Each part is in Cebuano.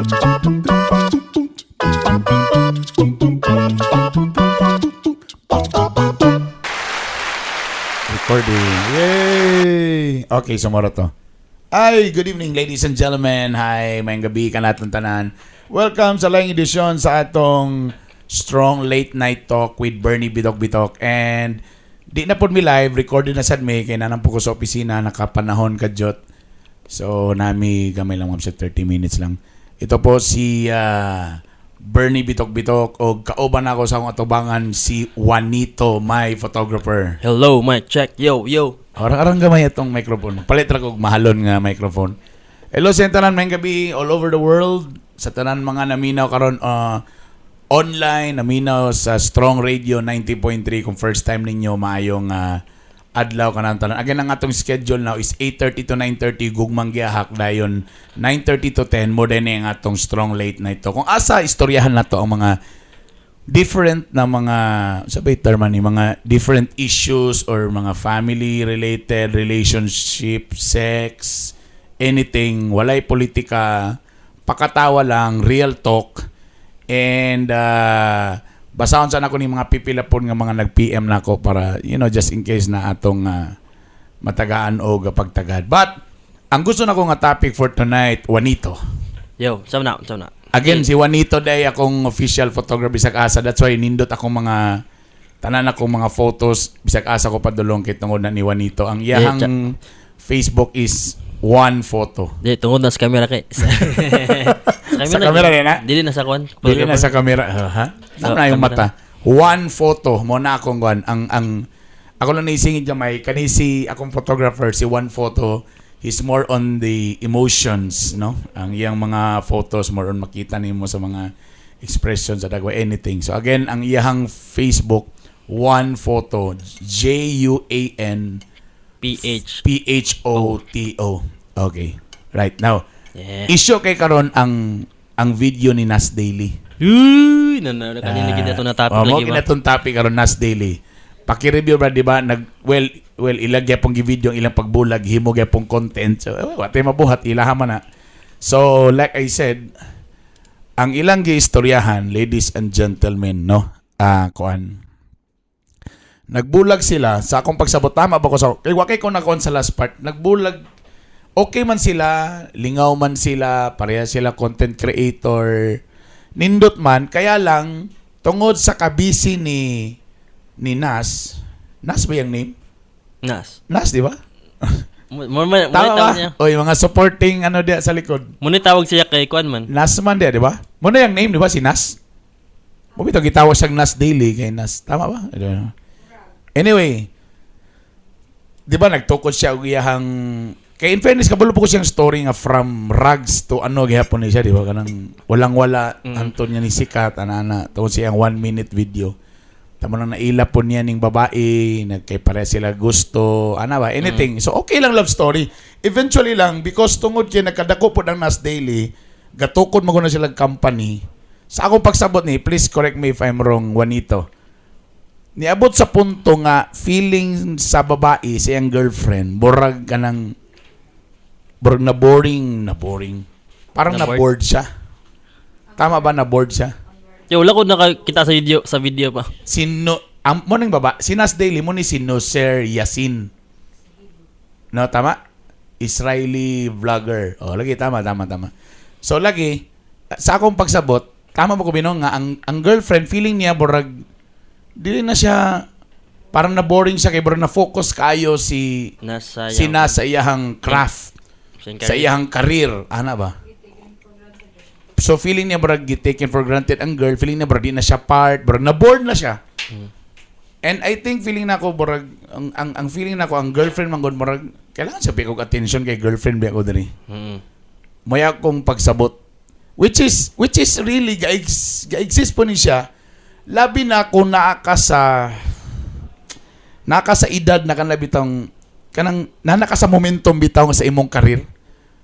Recording. Yay! Okay, sumuro to. Ay, good evening, ladies and gentlemen. Hi, maayong gabii kanatong tanan. Welcome sa laing edisyon sa atong Strong Late Night Talk with Bernie Bidok Bitok. And di na po mi live, recorded na sad mi kay naa man po ko sa opisina, nakapanahon kadyot. So, nami gamay lang, ma'am, sa 30 minutes lang. Ito po si Bernie Bitok Bitok o kauban ako sa akong atubangan si Juanito, my photographer. Hello, mic check. Yo, yo. Arang-arang gamay itong microphone. Palit ra kog mahalon nga microphone. Hello sa tanan, maayong gabi all over the world. Sa tanan mga naminaw karon online, naminaw sa Strong Radio 90.3, kung first time ninyo, maayong adlaw kanang tanan. Again, ang atong schedule now is 8:30 to 9:30 gugmang gihak, dayon 9:30 to 10 mo din ang atong Strong Late Night to. Kung asa istoryahan nato ang mga different na mga sabay term ni mga different issues or mga family related, relationship, sex, anything, walay politika, pakatawa lang, real talk. And basahon sana ko ni mga pipila po nga mga nag-PM na ako para just in case na atong matagaan o pagtagad. But ang gusto na ko nga topic for tonight, Juanito. Yo, sama na, sama na. Again, si Juanito day akong official photographer bisag asa. That's why nindot akong mga tanan akong mga photos bisag asa ko padulong kay tungod na ni Juanito. Ang iyahang Facebook is One Photo. Di, tungod na sa camera kay. Sa Sa camera rin, ha? Dili na sa kwan. Dili na sa camera. Ha? Sa Na yung camera. mata. One Photo mo na akong kuan. Ang ako lang naisingit gamay kani si akong photographer, si One Photo, he's more on the emotions, no? Ang iyang mga photos, more on makita nimo sa mga expressions sa dagwa, anything. So again, ang iyang Facebook, One Photo, J U A N PH. P H O T O. Okay. Right now, issue kay karon ang video ni Nas Daily. Uy, na na kanina kita to na topic Oh, mo lagi ba? kinatong topic karon, Nas Daily. Paki-review ba, di ba? Nag well, ilag gyapon gi-video ang ilang pagbulag, himo gyapon content. So, eh, wa tay mabuhat, ilaha man na. So, like I said, ang ilang giistoryahan, ladies and gentlemen, no? Ah, kuan. Nagbulag sila sa akong pagsabot, tama ba ko sa kay wa kay ko nakuan sa last part. Nagbulag, okay man sila, lingaw man sila, pareha sila content creator. Nindot man, kaya lang tungod sa kabisi ni Nas, Nas ba yung name? Nas. Nas, di ba? Mo mo mo Tama ba? tawag niya. Oy, mga supporting ano diya sa likod. Mo ni tawag siya kay kwan man. Nas man diya, di ba? Mo na yung name, di ba? Si Nas? Mo bitaw gitawag siyang Nas Daily kay Nas. Tama ba? I don't know. Anyway, di ba nagtukod siya og iyahang kay in fairness, kabalo po ko siyang story nga from rags to ano gihapon ni siya, di ba? Kanang walang wala anton niya ni sikat ana-ana tungod siyang 1 minute video. Tamo nang naila po niya ning babae, nagkay pare sila gusto, ana ba, anything. So okay lang love story. Eventually lang, because tungod kay nagkadako po ng Nas Daily, gatukod mo na sila company. Sa akong pagsabot ni, please correct me if I'm wrong, Juanito. Niabot sa punto nga feeling sa babae, sa iyang girlfriend, burag kanang burag na boring, na boring. Parang na Na bored siya. Tama ba, na bored siya? Yo, wala ko nakakita sa video pa. Si no, ang mo ning baba, si Nas Daily mo ni si Nuseir Yassin. No, tama? Israeli vlogger. Oh, lagi tama, tama, tama. So lagi sa akong pagsabot, tama ba ko binong nga ang girlfriend, feeling niya burag dili na siya, parang na boring siya kay burag na focus kayo si Nasa si Nas sa iyahang craft, sa iyahang career, ana ba? So feeling niya burag taken for granted ang girl, feeling niya burag di na siya part, burag na bored na siya. And I think feeling na ako burag ang feeling na ako ang girlfriend man gud burag kailangan siya og attention kay girlfriend ba ako diri. Maya akong pagsabot, which is really ga-exist po ni siya, labi na kung naa ka sa edad na kanang bitang kanang naa ka sa momentum bitaw nga sa imong career.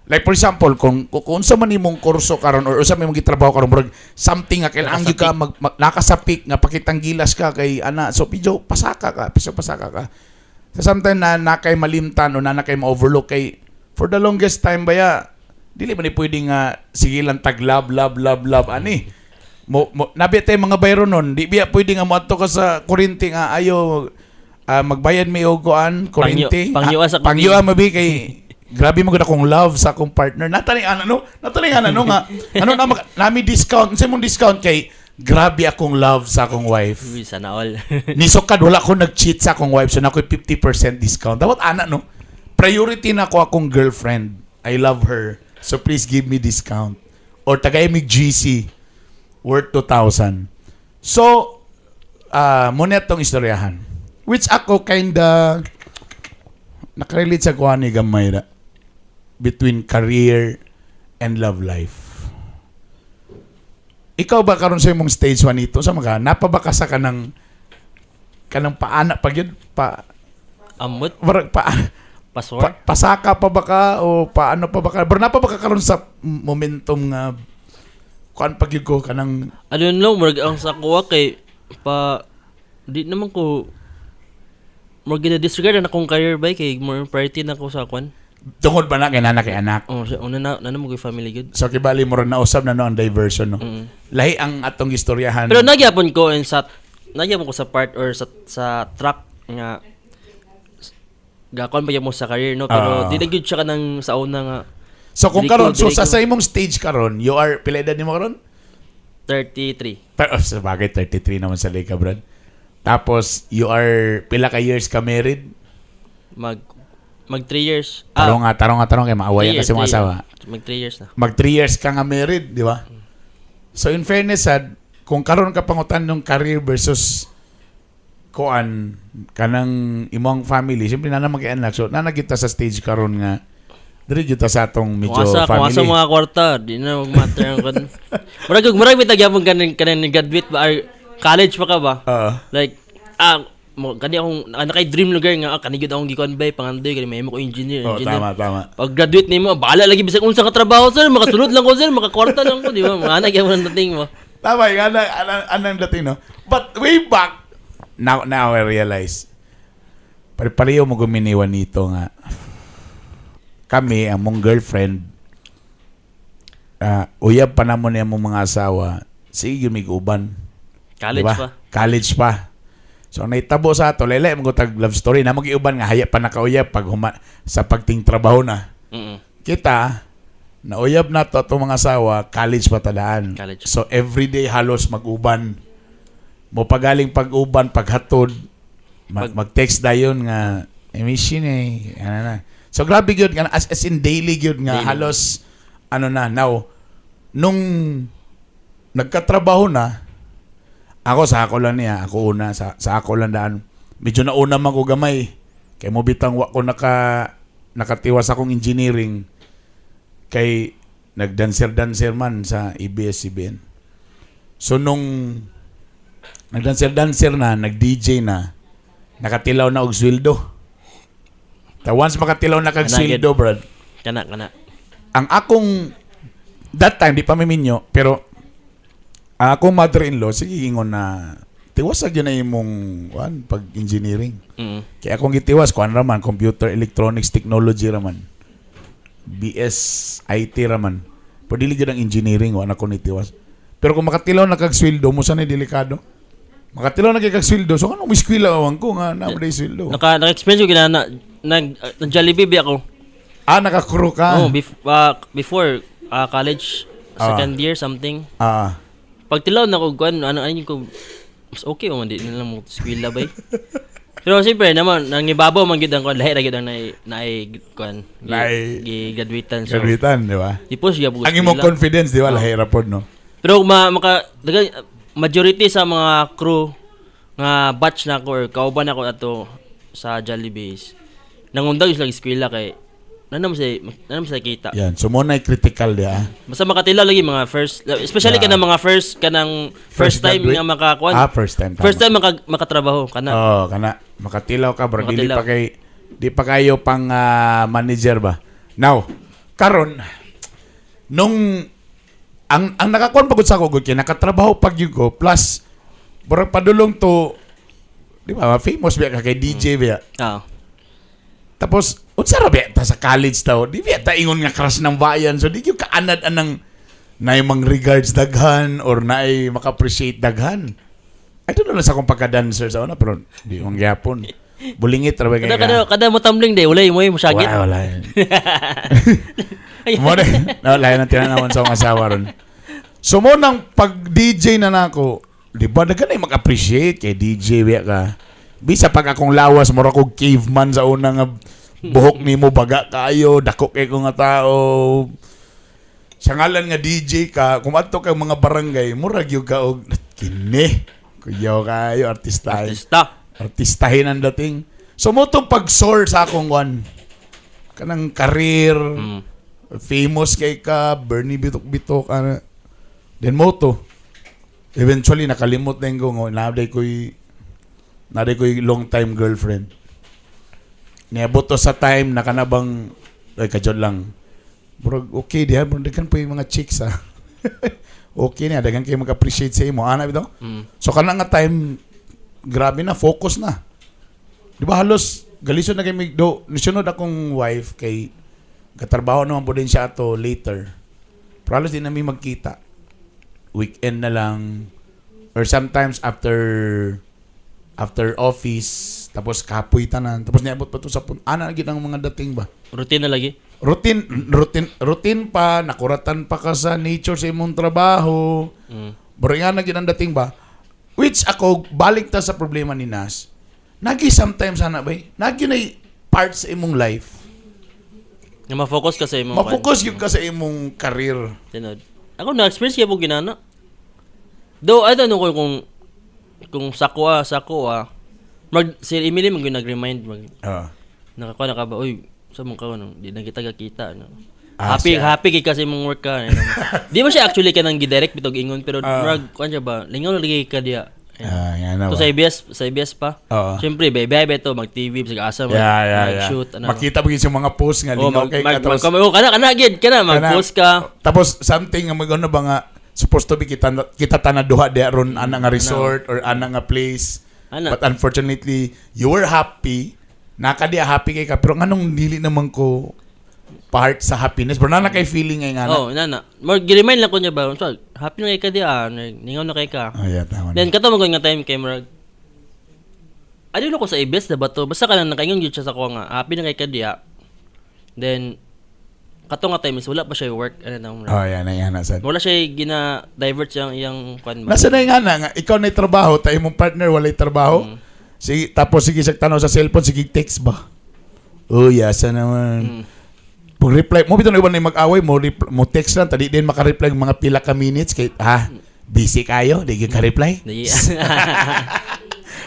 Like for example, kung unsa man imong kurso karon or unsa man imong gitrabaho karon, murag something nga kailangan gyud ka mag naa ka sa peak nga pakitang gilas ka kay ana, so medyo pasaka ka, medyo pasaka ka. So sometimes na kay malimtan o na kay ma-overlook kay for the longest time baya Dili man ni pwede nga sige lang tag love, love, love, love ani. Mo nabi tay mga bayro nun, di biya pwede nga moadto ka sa kuryente nga ayo, magbayad mi og kuan kuryente. Pangyua sa Ah, pangyua mabi kay grabe mo gud akong love sa akong partner. Natani ano no? Natani ano no nga ano na nami discount, unsa mong discount kay grabe akong love sa akong wife. Uy, sana all. Nisukad wala ko nag-cheat sa akong wife, so na ako'y 50% discount. Dapat ana no. Priority na ko akong girlfriend. I love her. So please give me discount. Or tagay mig GC worth 2,000. So muna itong istoryahan. Which ako kinda nakarelate sa kuha ni gamay ra between career and love life. Ikaw ba karon sa imong stage, Juanito, sa mga napa ba ka sa kanang paana pa gyud pa? Amot, Barag pa, pasor. Pasaka pa ba ka o paano pa ba ka? Pero napa ba ka karon sa momentum nga kuan pa gyud ko kanang I don't know, murag ang sa kuha kay pa di naman ko murag gina-disregard na akong career ba kay more priority na ko sa kwan. Tungod ba na kay nana kay anak? Oh, sa una na na mo koy family gud. So kibali mo rin nausab na no ang diversion no. Lahi ang atong istoryahan. Pero nagyapon ko in sa nagyapon ko sa part or sa track nga gakon pa mo sa career no, pero di na gyud siya kanang sa una nga. So kung Dili ko, karon so dili sa ko. sa imong stage karon, you are pila edad nimo karon? 33. Pero oh, sa bagay 33 naman sa Leka, Brad. Tapos you are pila ka years ka married? Mag mag 3 years. Tarong nga, tarong nga, tarong kay maawayan Three kasi years, mga three asawa. Mag 3 years na. Mag 3 years ka nga married, di ba? So in fairness sad, kung karon ka pangutan ng career versus kuan kanang imong family, siyempre na naman kay anak. So na kita sa stage karon nga diri jud ta sa atong medyo Kung asa family. mga kwarta, di na mag-matter ang kan. Murag bitag gyapon kaning graduate ba or college pa ka ba? Oo. Like mo kani akong nakay dream lugar nga kani gyud akong gikuan bay pangandoy kani mahimo ko engineer, Oh, engineer. tama, tama. Pag graduate nimo, bahala lagi bisag unsa ka trabaho sir, makasulod lang ko sir, makakwarta lang ko, di ba? Mga anak gyapon ang dating mo. Tama, yung anang dating, no? But way back, now I realize, pare-pareho mo guminiwan nito nga, kami, ang mong girlfriend, uyab pa namo niya mong mga asawa, sige yun may uban. College Diba? pa. College pa. So, ang naitabo sa ato, lele, mo tag love story, na mag-iuban nga, haya pa nakauyab pag sa pagting trabaho na. Kita, nauyab na to atong mga asawa, college pa tadaan. College. So, everyday halos mag-uban. Mo pagaling pag-uban, paghatod, mag-text dayon nga, "I miss you eh." Ano na. So, grabe gyud nga, as in daily gyud nga, Daily. Halos, ano na, now, nung nagkatrabaho na, ako sa ako lang niya, ako una, sa ako lang daan. Medyo nauna man ko gamay. Kay mo bitang wa ko nakatiwas akong engineering kay nagdancer-dancer man sa ABS-CBN. So nung nagdancer-dancer na, nag-DJ na, nakatilaw na og sweldo. Ta once makatilaw na kag Kana, sweldo, brad, Kana kana. Ang akong that time di pa miminyo, pero ang akong mother-in-law sige ingon na tiwas gyud na imong kuan pag engineering. Kaya akong gitiwas kuan ra man, computer electronics technology ra man. BS IT ra man. Pero dili gyud ang engineering wa na ko nitiwas. Pero kung makatilaw na kag sweldo mo sa ni delikado. Makatilaw na kay kag sweldo, so ano mo eskwela man ko nga na mo sweldo. Naka-experience ko ginana nag Jollibee ba ako. Ah, naka-crew ka. Oh, before college, second year something. Pag tilaw na ko kuan ano ano ko mas okay man di na lang mo eskwela bay. Pero siyempre naman nangibabaw man gyud ang kuan, lahi ra gyud ang naay kuan gi graduatean so. Graduatean, di ba? Di po siya Ang imong confidence, di ba? Lahi ra pod, no? Pero maka majority sa mga crew nga batch na ako or kauban ako ato sa Jollibee is nangundag sila eskwela kay na naman sila kita. Yan. So mo na critical di ah. Basta makatilaw lagi mga first, especially kanang mga first kanang first time graduate? nga makakuan. Ah, first time. Tama. First time makatrabaho kana. Oo, kana makatilaw ka bro, dili Makatilaw. pa kay di pa kayo pang manager ba. Now, karon nung ang nakakuan pagod sa ako gud kay nakatrabaho pag yun ko plus murag padulong to, di ba, famous biya ka kay DJ biya. Tapos unsa Unsa ra ba ta sa college taw? Di ba ta ingon nga crush ng bayan? So di gyud kaanad anang naay mang regards daghan or naay maka-appreciate daghan. I don't know lang sa akong pagka-dancer sa una, pero di man gyapon. Bulingit ra ba kay Kada kada kada mo tumbling day, wala mo mo Wala, wala. Mo na, wala na tinanawan sa akong asawa ron. So mo nang pag DJ na nako, di ba daghan ay mag-appreciate kay DJ biya ka. Bisa pag akong lawas mura kog caveman sa una nga buhok nimo baga kaayo, dako kay ko nga tao. Sa ngalan nga DJ ka, kung adto kang mga barangay, murag gyud ka og kini. Kuyaw kayo artista. Artista. Artistahin ang dating. So mo tong pag-soar sa akong one kanang career, famous kay ka, Bernie Bitok-Bitok, ano. Then mo to. Eventually, nakalimot na yung ko, naday ko'y long time girlfriend. Niabot to sa time na kanabang, ay, kadyon lang. Murag, okay diha, murag daghan pa yung mga chicks ah. Okay na, daghan kayo mag-appreciate sa imo. Ana bitaw? Mm. So kana nga time, grabe na, focus na. Di ba halos, galisod na kay do, nisunod akong wife kay katrabaho naman po din siya ato later. Pero halos di namin magkita. Weekend na lang or sometimes after after office, tapos kapoy tanan, tapos niabot pa to sa ana gid ang mga dating ba. Routine na lagi. Routine, routine, routine pa, nakuratan pa ka sa nature sa imong trabaho. Pero nga na gid ang dating ba? Which ako, balik ta sa problema ni Nas. Nagi sometimes ana ba? Nagi na parts sa imong life. Nga ma-focus ka sa imong Ma-focus gyud ka sa imong career. Tinod. Ako na-experience kaya po ginana. Though, I don't know kung sako ah. Mag, si Emily mag nag-remind mag nakakuha na ka ba, uy, sa mong ka no, di na kita gakita no. Ah, Happy siya. happy kay kasi imong work ka. Ano. Di ba siya actually kanang gidirect bitog ingon, pero murag kuan siya ba, lingaw na lagi ka diya. Ah, yan na To ba? sa ABS, sa ABS pa. Oo. Siyempre, bye bye to mag TV bisag asa mag, Yeah. shoot ano. Makita mo yun sa mga post nga Oh, lingaw mag, kay mag, ka tapos, mag, oh, kana kana gid kana mag-post ka. Tapos something nga mag ano ba nga supposed to be kita kita tanan duha diha ron ana nga resort or ana nga place. Ana. But unfortunately, you were happy. Naka diha happy kay ka, pero nganong dili naman ko part sa happiness? Pero nana kay feeling ngay nga na. Oh, nana. Mag remind lang ko niya ba, so, happy na kay ka diya, ningaw na kay ka. Oh, yeah, tama na. Then kato mag nga time kay murag I don't know kung sa ABS na ba to. Basta ka lang nakaingon gyud siya sa ko nga happy na kay ka diya. Then kato nga time is wala pa siya work ano na murag. Oh, yan na yan na sad. Wala siya gina divert siyang iyang kwan ba. Nasa na yung nga nga ikaw na trabaho, tayo mong partner walay trabaho. Sige, tapos sige siya tanaw sa cellphone, sige text ba. Oh, yasa naman. Pag reply mo bitaw na iban na mag-away mo, mo text lang tadi din maka-reply mga pila ka minutes kay ha, busy kayo, di gyud ka reply. Di.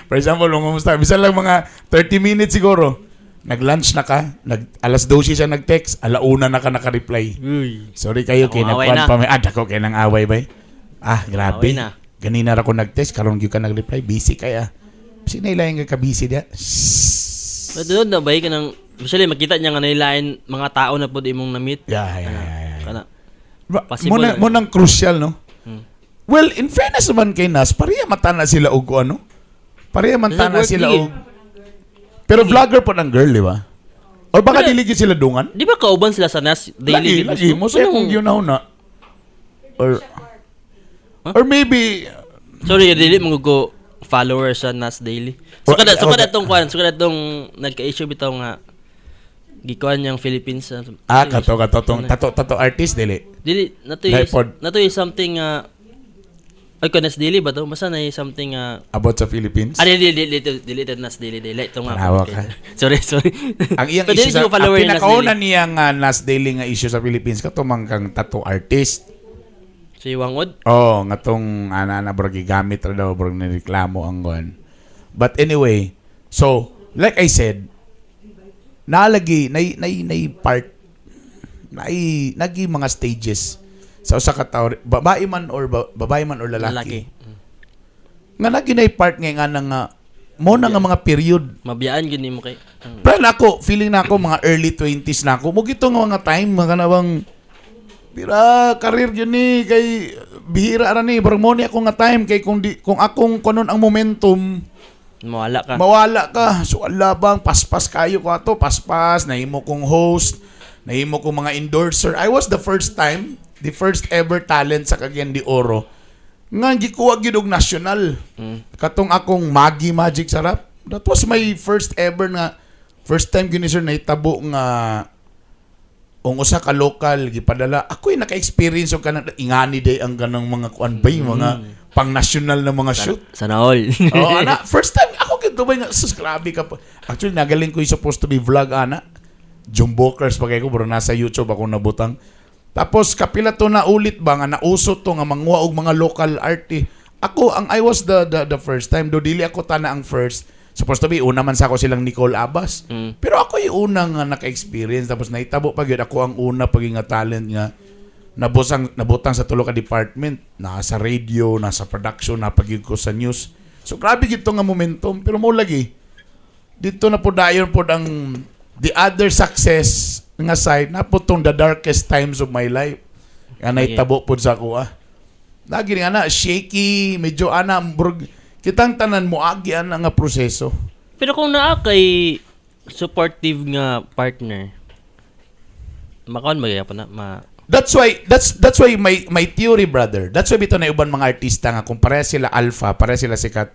For example, mga kumusta, bisan lang mga 30 minutes siguro. Nag-lunch na ka, nag alas 12 siya nag-text, alauna na ka naka-reply. Uy. Sorry kayo kay Akong away nagkuan na. pa may ah dako kay nang away bay. Ah, grabe. Away na. Ganina ra ko nag-text karon gyud ka nag-reply, busy kaya. Busy na ilain ka busy dia. But doon na ba ka nang usually makita niya nga nailain mga tao na pud imong na-meet. Yeah. Kana. Ba, Possible mo na, na. mo nang crucial, no? Well, in fairness naman kay Nas, pareha mata na sila og ano? Pareha man Kasi na work sila di. og. Pero vlogger po ng girl, di ba? Or baka Pero dili gyud sila dungan? Di ba kauban sila sa Nas Lagi, Daily? lagi. Mo sa kung yun na. Or Huh? or maybe Sorry, dili mo ko follower sa Nas Daily. So Wa- kada so kada okay. tong kwan, so kada tong nagka-issue bitaw nga gikuan niyang Philippines. Ah, kato kato tong tato tato artist dili. Dili natoy Lipod. natoy something nga ay ko Nas Daily ba to? Basta na something nga About sa Philippines. Ah, dili dili dili dili dili Nas Daily dili ito nga. Tanawa ka. Sorry, sorry. Ang iyang Pero dili issue sa ko follower ang ni Nas pinakauna Daily. niya nga Nas Daily nga issue sa Philippines kato man kang tattoo artist. Si Wangod. Oh, nga tong ana na bro gigamit ra daw bro nireklamo ang gon. But anyway, so like I said, naalagi nay nay nay part nay nagi mga stages sa usa ka tawo, babae man or babae man or lalaki. Lalaki. Nga nagi nay part nga nga na nga mo na nga mga period. Mabiyaan gyud nimo kay. Pero na ako, feeling na ako, mga early 20s na ako. Mo gito nga mga time, mga kanabang, bira, career yun ni, kay, bihira ra ni, barang mo ni ako nga time, kay kung, di, kung akong kunon ang momentum, Mawala ka. Mawala ka. So ala bang paspas kayo ko ato, paspas nahimo kong host, nahimo kong mga endorser. I was the first time, the first ever talent sa Cagayan de Oro nga gikuha gyud og national. Katong akong Maggi Magic Sarap. That was my first ever nga first time gyud ni sir nahitabo nga ang usa ka lokal gipadala. Ako'y naka-experience og kanang ingani day ang kanang mga kuan bay, mga pang national na mga shoot. Sana all. Oh, ana, first time ako gid Dubai nga, sus, grabe ka pa. Actually, nagaling ko yung supposed to be vlog ana. Jumbokers pa kay ko, bro, nasa YouTube ako nabutang. Tapos kapila to na ulit ba nga nauso to nga manguha og mga local artist. Ako ang I was the first time do dili ako tana ang first. Supposed to be una man sa ako silang Nicole Abbas. Pero ako yung unang nga naka-experience, tapos nahitabo pa gyud ako ang una pag nga talent nga nabutang sa tulo ka department, nasa radio, nasa production, napagyud ko sa news. So grabe gid to nga momentum, pero mo lagi dito na po dayon pod ang the other success nga side na po tong the darkest times of my life nga nahitabo pod sa ako ah. Lagi nga na shaky, medyo ana murag kitang tanan mo agi ana nga proseso. Pero kung naa kay supportive nga partner, makaon ba gyapon na ma That's why my theory, brother. That's why bitaw na uban mga artista nga kung pareha sila alpha, pareha sila sikat.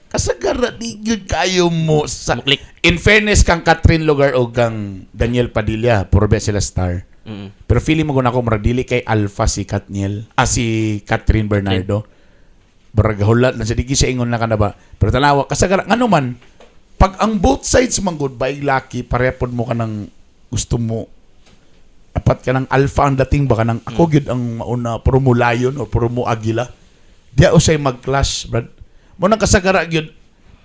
Kasagara di gyud kayo mo sa Mo-click. In fairness kang Kathryn Lugar o kang Daniel Padilla, puro ba sila star. Pero feeling mo kung ako murag dili kay alpha si Katniel, ah, si Kathryn Bernardo. Barag hulat lang siya, di siya ingon na ka na ba. Pero tanawa, kasagara, ngano man, pag ang both sides man good, by lucky, pareha pod mo ka ng gusto mo, apat ka ng alpha ang dating ba ka ng ako gyud ang mauna, puro mo lion o puro mo agila. Di ako siya mag-clash, brad. Mo nang kasagara gyud,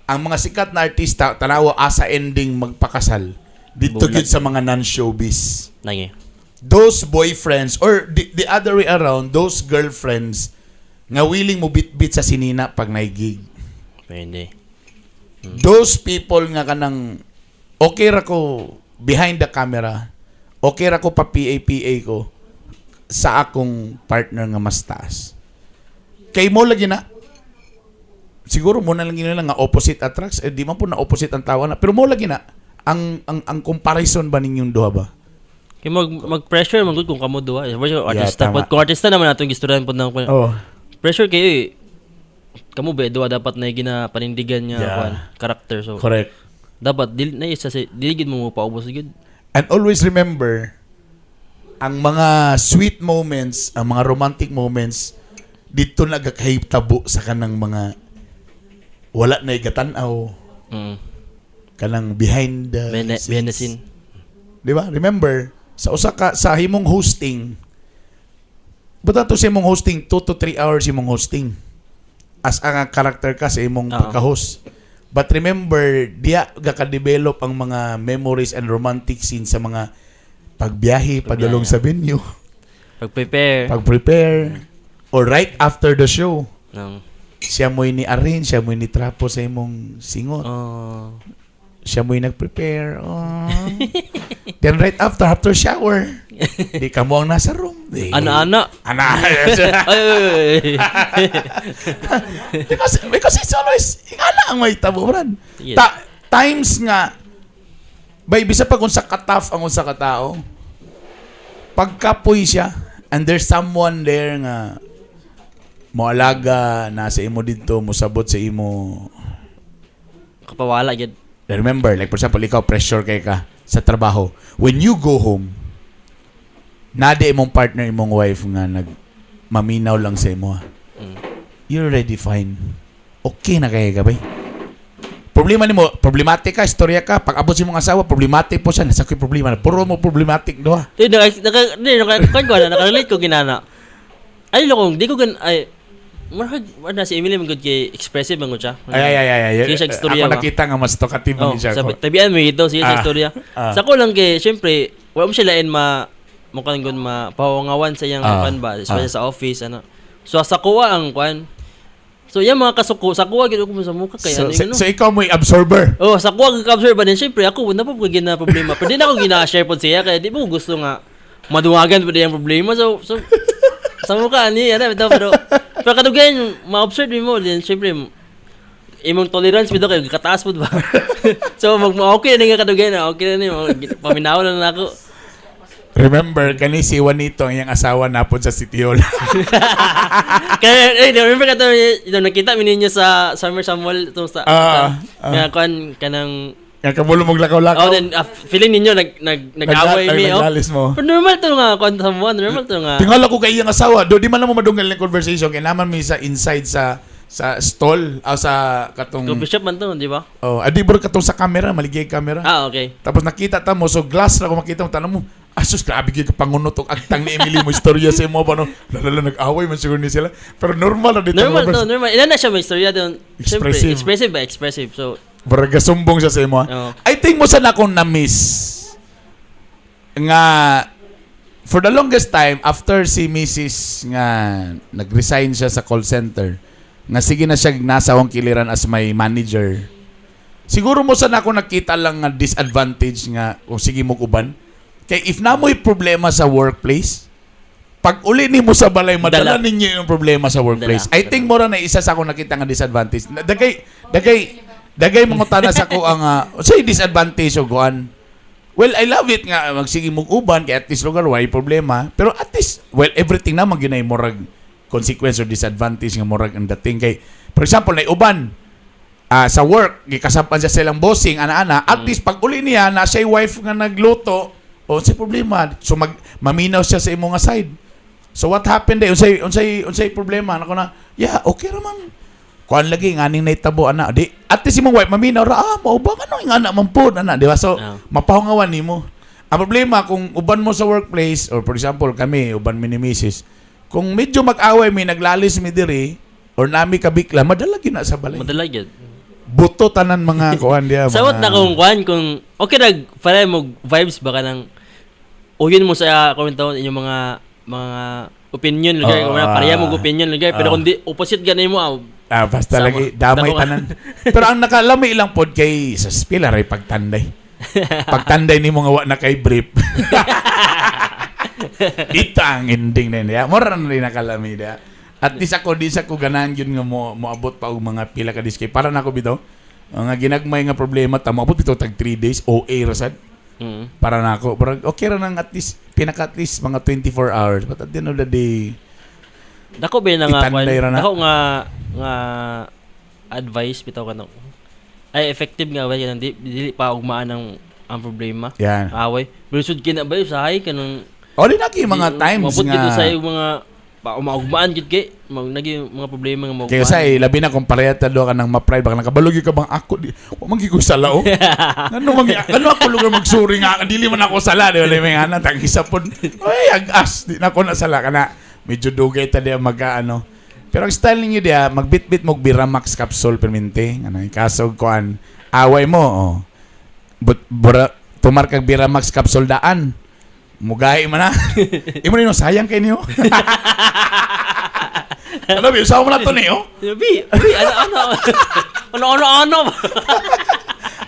ang mga sikat na artista, tanawa asa ending magpakasal. Dito Bulag. gyud sa mga non-showbiz Nangi. Those boyfriends or the other way around, those girlfriends nga willing mo bit-bit sa sinina pag naigig. Pwede. Those people nga kanang okay ra ko behind the camera, okay ra ko pa PA-PA ko sa akong partner nga mas taas. Kay mo lagi na, siguro mo na lang gina nga opposite attracts, eh, di man po na opposite ang tawa na, pero mo lagi na, ang comparison ba ninyong duha ba? Kay mag pressure man gud kung kamo duha. Pressure artista tama. pod. Kung artista naman atong gistoryan pod ng Oh. pressure kayo eh. Kamo ba duha dapat na ginapanindigan nga kuan karakter, so Correct. dapat dili na isa sa dili gid mo paubos gid. And always remember, ang mga sweet moments, ang mga romantic moments, dito nagakahitabo sa kanang mga wala na igatanaw, kanang behind the scenes. Behind the scene. Di ba? Remember, sa usa ka sa himong hosting, buta to sa imong hosting, 2 to 3 hours imong hosting. As ang character ka sa imong pagka-host. But remember, diya gaka-develop ang mga memories and romantic scenes sa mga pagbiyahe, padulong sa venue, Pag-prepare. pag-prepare, or right after the show. Nang Siya mo'y ni arrange, siya mo'y ni trapo sa imong singot. Oh. Siya mo'y nag-prepare. Oh. Then right after, after shower, di ka mo ang nasa room. Di. Ana-ana. Ana. Ay, ay, ay, ay. Because it's always, ingana ang may taburan. Times nga, bay, bisa pag unsa ka tough ang unsa ka tao, pagkapoy siya, and there's someone there nga moalaga na sa imo didto, mosabot sa imo. Kapawala gid. Remember, like for example, ikaw pressure kay ka sa trabaho. When you go home, nade imong partner, imong wife nga nag maminaw lang sa imo, ah. You're already fine. Okay na kay ka bay. Problema nimo, problematic ka, istorya ka. Pag abot sa imong asawa, problematic po siya. Nasa ko'y problema. Puro mo problematic doha. Di naka naka di naka kuan ko na naka-relate ko ginana. Ay loko, di ko gan ay murag na si Emily man gud kay expressive man gud siya. Ay, ay, ay, ay, ay. Sige siya istorya Ako ba? nakita nga mas talkative Oh, man siya. sabi, tabian mo ito, sige siya istorya. Sa ko lang kay syempre, wala mo siya lain ma mukhang gun ma pawangawan sa iyang kuan ba, especially sa office ano. So sa kuwa ang kuan. So yung mga kasuko, sa kuwa gid ko sa mukha kay So, ano so, yun, no? so ikaw mo'y absorber. Oh, sa kuwa ka-observe ba din syempre ako wala pa gina problema. Pero di na ako gina-share pod siya kaya di mo gusto nga maduwagan pa din ang problema. So sa mukha ani ano bitaw, pero kadugayan ma-observe mo din syempre. imong tolerance bitaw kay kataas pud ba. So mag okay na nga kadugay na, okay na ni paminaw na nako. Remember, kani si Juanito, ang iyang asawa napod sa City Hall. Kaya eh, remember ka to, ito, nakita mi ninyo sa Summer Samuel itong sa nga kuan kanang Nga kabulo mong lakaw-lakaw. Oh, then feeling ninyo nag nag nag-away mi, oh. Naglalis mo. Pero normal to nga kuan sa mo, normal to nga. Tingala ko kay iyang asawa. Do di man lang mo madunggal ng conversation kay naman mi sa inside sa stall o sa katong Coffee shop man to, di ba? Oh, adi bro, katong sa camera, maligay camera. Ah, okay. Tapos nakita ta mo, so glass na ko makita mo, tanong mo, asus, grabe gyud ka pangunot og agtang ni Emily mo istorya sa imo ba no? Lalala, nag-away man siguro ni sila. Pero normal na dito. Normal to, normal. Ina na siya may istorya doon. Siyempre, Expressive. expressive ba? Expressive. So, Baraga sumbong siya sa imo, ha? Oo. I think mo sa na akong na-miss nga for the longest time after si Mrs. nga nag-resign siya sa call center nga sige na siya nasa akong kiliran as my manager, siguro mo sa na ako nakita lang nga disadvantage nga kung sige mo uban kay if namoy problema sa workplace, pag uli nimo sa balay, madala Dala. Ninyo yung problema sa workplace. Dala. I think mora na isa sa ako nakita nga disadvantage. Dagay mangutana sa ko ang say disadvantage o kuan. Well, I love it nga magsige mong uban kay at least lugar way problema. Pero at least, well, everything naman ginay murag consequence or disadvantage nga murag ang dating kay, for example, na uban sa work gikasampan siya sa ilang bossing ana-ana, at least pag uli niya na siya wife nga nagluto o sa problema, so mag maminaw siya sa imo nga side. So what happened eh, unsay problema nako na, yeah, okay ra man kuan lagi nganing naitabo ana, di at least imong wife maminaw ra, ah, mao ba ano nga ana man pod ana, di ba? So mapahungawan nimo. Ang problema kung uban mo sa workplace or for example kami uban mi ni Mrs., kung medyo mag-away mi, naglalis mi diri or nami kabikla, madala gyud na sa balay. Madala gyud. Buto tanan mga kuan diya. Samot na kung kuan kung okay nag para mo vibes ba kanang uyon mo sa comment inyong mga opinion lugar, oh, pareha mo opinion lugar, pero kung di opposite gani mo, ah. Ah, basta Sama. lagi damay Dako. tanan. Pero ang nakalami ilang pod kay sa pila ray pagtanday. Pagtanday nimo nga wa na kay brief. Dito ang ending na niya. Mura na rin nakalami dia. At least ako di sa ko ganahan yun nga mo moabot pa og mga pila ka days kay para na ako bitaw. Nga ginagmay nga problema ta moabot bitaw tag 3 days OA ra sad para na ako. Pero okay ra nang at least pinaka at least mga 24 hours. But at the end of the day, Dako ba na nga kuan Itanday ra na. dako nga nga advice bitaw kanang ay effective nga ba kanang di, dili pa ugmaan ang problema. Yan. Away. Pero sud kina ba usahay kanang O di nagi mga times mabot nga gid sa mga pa umaugmaan gid kay mag nagi mga problema nga maugmaan. Kaya sa eh, labi na kung pareha ta do ka ng ma-pride, baka nakabalog ka bang ako, di, wa man gyud ko sala, oh. Ano man, ano ako lugar magsuri nga, dili man ako sala, di wala may anak, tang isa pod. Ay, agas, di na ako na sala kana. Medyo dugay ta diya magka ano. Pero ang style ninyo diya, magbitbit mo Biramax capsule permente, ano, kasog kuan, away mo, oh. But, bura, tumar kag Biramax capsule daan. Mugahi man na. Imo nino sayang kay niyo. Ano ba, usawa mo na to niyo? Bi, bi, ano ano ano ano ano.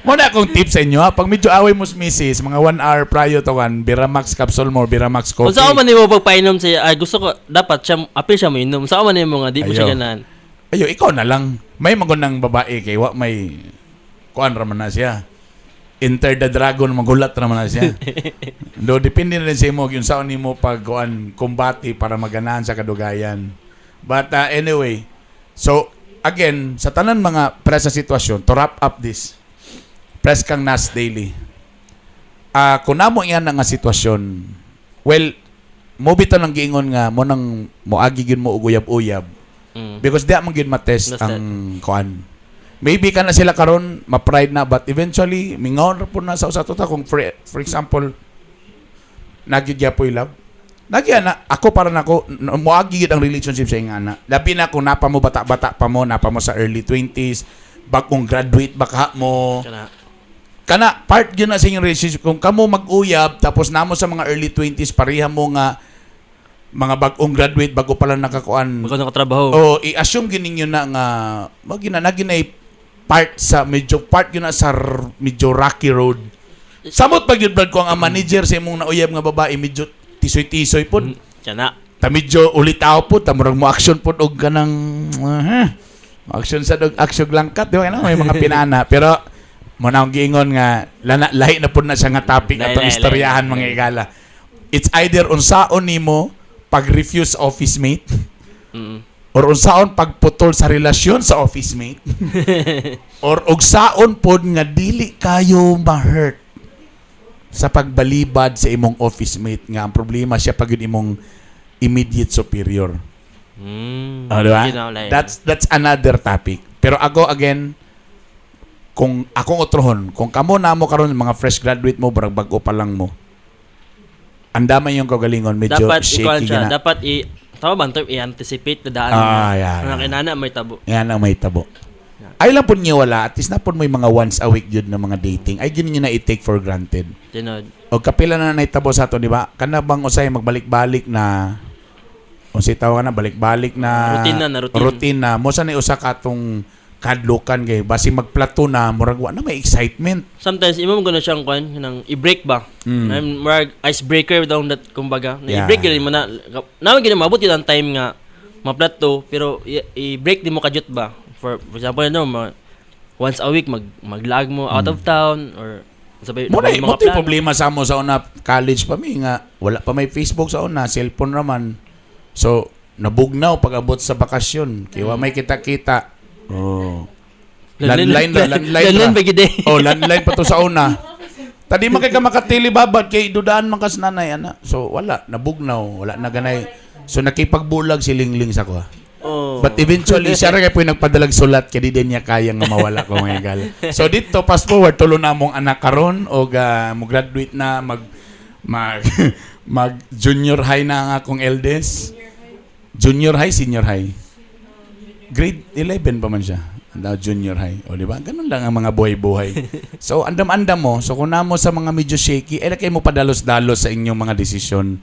Mo na akong tip sa inyo ha. Pag medyo away mo sa misis, mga 1 hour prior to kan, Biramax capsule mo, Biramax coffee. Kung saan man nimo pagpainom sa ay gusto ko dapat siya apil siya mo inom. Saan man nimo nga di mo siya Ayaw. ganahan. Ayo, ikaw na lang. May magunang babae kay wa may kuan ra man na siya. Enter the Dragon, magulat ra man na siya. Do depende na rin sa imo yung saan nimo pag kuan kumbati para maganahan sa kadugayan. But anyway, so again, sa tanan mga presa sitwasyon, to wrap up this, press kang Nas Daily. Ah, kung namo yan nga sitwasyon, well, mo bitaw nang giingon nga mo nang moagi gyud mo og uyab-uyab because di man gyud matest Basta. ang kuan. Maybe ka na sila karon ma-pride na, but eventually mingaw ra po na sa usa ta kung for example nagyud gyapoy love. Nagya na ako para nako moagi gyud ang relationship sa ingana. Labi na kung napa mo bata-bata pa mo, napa mo sa early 20s, bagong graduate baka mo. Kana. Kana part gyud na sa inyong relationship kung kamo mag-uyab tapos namo sa mga early 20s, pareha mo nga mga bagong graduate, bago pa lang nakakuan. Bago nakatrabaho. Oh, i-assume gyud ninyo na nga magina na ginay part sa medyo part gyud na sa medyo rocky road. Samot pag yun, Brad, kung ang manager sa imong nauyab nga babae medyo tisoy-tisoy pod. Kana. Ta medyo ulitaw pod, ta murag mo action pod og kanang Action sa dog, action langkat, di ba? Ano, may mga pinana. Pero, mao na akong giingon nga, lana, lahi na po na siya nga topic Lahi, atong lahi, istoryahan lahi. mga igala. It's either unsaon nimo pag-refuse office mate or unsaon pagputol sa relasyon sa office mate or ugsaon pod nga dili kayo ma-hurt sa pagbalibad sa imong office mate nga ang problema siya pag yun imong immediate superior. Oh, di ba? Yun ang lahi. That's another topic. Pero ako again, kung akong otrohon, kung kamo na mo karon mga fresh graduate mo, barag bag-o pa lang mo. Andamay yung kagalingon, medyo Dapat ikuan shaky siya, na. Dapat i tama ba ang term, i-anticipate na daan Ah, yeah, na yeah. kinana may tabo. Yan ang may tabo. Ay lang po niyo wala, at least na po may mga once a week yun na mga dating. Ay yun na i-take for granted. Tinod. O kapila na naitabo sa ato, di ba? Kana bang usay magbalik-balik na unsay tawag na balik-balik na Routine na, na routine. Routine na mo sa ni usa ka atong kadlukan kay basi magplato na murag wa na may excitement. Sometimes imo mo guna siyang kwan nang i-break ba. Mm. Murag icebreaker daw that kumbaga. Na i-break yun mo na naman gid mabot yun ang time nga maplato pero i-break di mo kadyot ba. For example ano once a week maglag mo out of town or sabay Mo na mga mo to'y plano. problema sa mo sa una college pa mi nga wala pa may Facebook sa una, cellphone raman. So nabugnaw pag abot sa bakasyon kay wa may kita-kita. Oh. Landline ra, landline ra. Landline ba gid eh. Oh, landline pa to sa una. Tadi man kay ka makatili babad kay dudaan man kas nanay ana. So wala, nabugnaw, wala na ganay. So nakipagbulag si Lingling sa ko. Oh. But eventually, siya ra kay po yung nagpadalag sulat kay di din niya kaya nga mawala ko mga gal. So dito fast forward tulo na among anak karon og mo graduate na mag mag mag junior high na ang akong eldest. Junior high, senior high. Grade 11 pa man siya. Anda junior high. O di ba? Ganun lang ang mga buhay-buhay. So andam-andam mo. So kung namo sa mga medyo shaky, eh kay mo padalos-dalos sa inyong mga desisyon.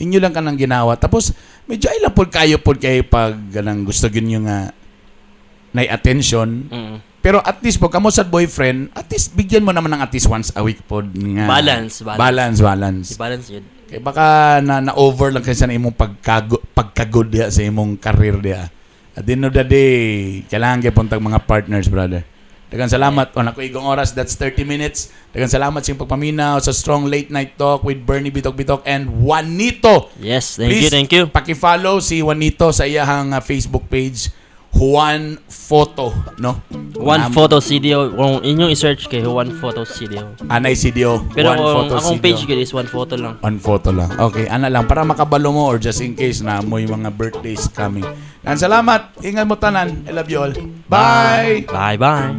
Inyo lang kanang ginawa. Tapos medyo ay lang pod kayo pod kay pag ganang gusto gyud nyo nga nay attention. Pero at least pag kamo sa boyfriend, at least bigyan mo naman ng at least once a week pod nga. Balance, balance. Balance, balance. I-balance yun. Kay baka na over lang kasi sa imong pagkagod diha sa imong career diha. At the end of the day, kailangan kay puntag mga partners, brother. Daghang salamat. O nako igong oras, that's 30 minutes. Daghang salamat sa inyong pagpaminaw sa Strong Late Night Talk with Bernie Bitok Bitok and Juanito. Yes, thank Please, you, thank you. Paki-follow si Juanito sa iyahang Facebook page, Juan Photo, no? One Photo CDO. Kung inyong i-search kay One Photo CDO. Anay CDO. Pero Juan kung Photo akong CDO. page gud is One Photo lang. On photo lang. Okay, ana lang para makabalo mo or just in case na mo yung mga birthdays coming. Dan salamat. Ingat mo tanan. I love you all. Bye. Bye bye.